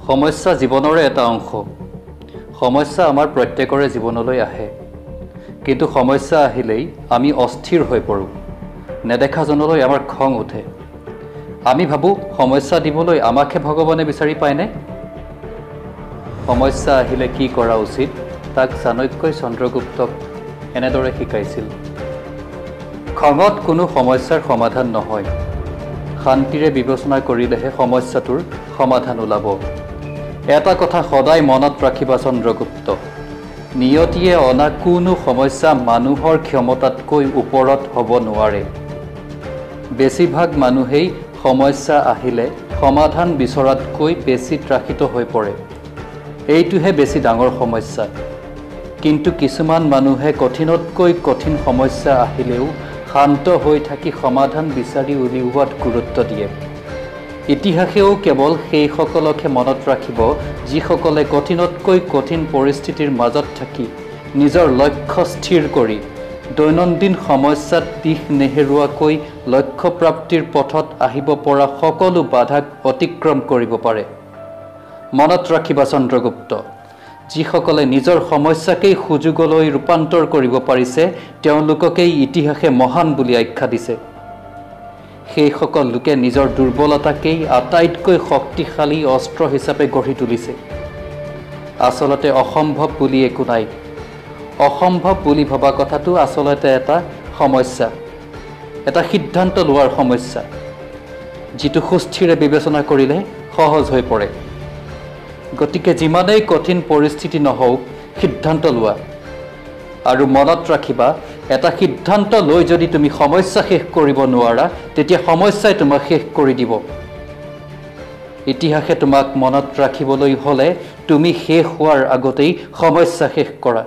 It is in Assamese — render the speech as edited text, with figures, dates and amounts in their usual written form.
সমস্যা জীৱনৰে এটা অংশ। সমস্যা আমাৰ প্ৰত্যেকৰে জীৱনলৈ আহে, কিন্তু সমস্যা আহিলেই আমি অস্থিৰ হৈ পৰোঁ। নেদেখাজনলৈ আমাৰ খং উঠে। আমি ভাবোঁ সমস্যা দিবলৈ আমাকহে ভগৱানে বিচাৰি পায়নে? সমস্যা আহিলে কি কৰা উচিত তাক চাণক্যই চন্দ্ৰগুপ্তক এনেদৰে শিকাইছিল। খঙত কোনো সমস্যাৰ সমাধান নহয়, শান্তিৰে বিবেচনা কৰিলেহে সমস্যাটোৰ সমাধান ওলাব। এটা কথা সদায় মনত ৰাখিবা চন্দ্ৰগুপ্ত, নিয়তিয়ে অনা কোনো সমস্যা মানুহৰ ক্ষমতাতকৈ ওপৰত হ'ব নোৱাৰে। বেছিভাগ মানুহেই সমস্যা আহিলে সমাধান বিচৰাতকৈ বেছি ত্ৰাসিত হৈ পৰে। এইটোহে বেছি ডাঙৰ সমস্যা। কিন্তু কিছুমান মানুহে কঠিনতকৈ কঠিন সমস্যা আহিলেও শান্ত হৈ থাকি সমাধান বিচাৰি উলিওৱাত গুৰুত্ব দিয়ে। ইতিহাসেও কেৱল সেইসকলকহে মনত ৰাখিব যিসকলে কঠিনতকৈ কঠিন পৰিস্থিতিৰ মাজত থাকি নিজৰ লক্ষ্য স্থিৰ কৰি দৈনন্দিন সমস্যাত দিশ নেহেৰুৱাকৈ লক্ষ্যপ্ৰাপ্তিৰ পথত আহিব পৰা সকলো বাধাক অতিক্ৰম কৰিব পাৰে। মনত ৰাখিবা চন্দ্ৰগুপ্ত, যিসকলে নিজৰ সমস্যাকেই সুযোগলৈ ৰূপান্তৰ কৰিব পাৰিছে তেওঁলোককেই ইতিহাসে মহান বুলি আখ্যা দিছে। সেইসকল লোকে নিজৰ দুৰ্বলতাকেই আটাইতকৈ শক্তিশালী অস্ত্ৰ হিচাপে গঢ়ি তুলিছে। আচলতে অসম্ভৱ বুলি একো নাই। অসম্ভৱ বুলি ভবা কথাটো আচলতে এটা সমস্যা, এটা সিদ্ধান্ত লোৱাৰ সমস্যা, যিটো সুস্থিৰে বিবেচনা কৰিলে সহজ হৈ পৰে। গতিকে যিমানেই কঠিন পৰিস্থিতি নহওক সিদ্ধান্ত লোৱা, আৰু মনত ৰাখিবা এটা সিদ্ধান্ত লৈ যদি তুমি সমস্যা শেষ কৰিব নোৱাৰা তেতিয়া সমস্যাই তোমাক শেষ কৰি দিব। ইতিহাসে তোমাক মনত ৰাখিবলৈ হ'লে তুমি শেষ হোৱাৰ আগতেই সমস্যা শেষ কৰা।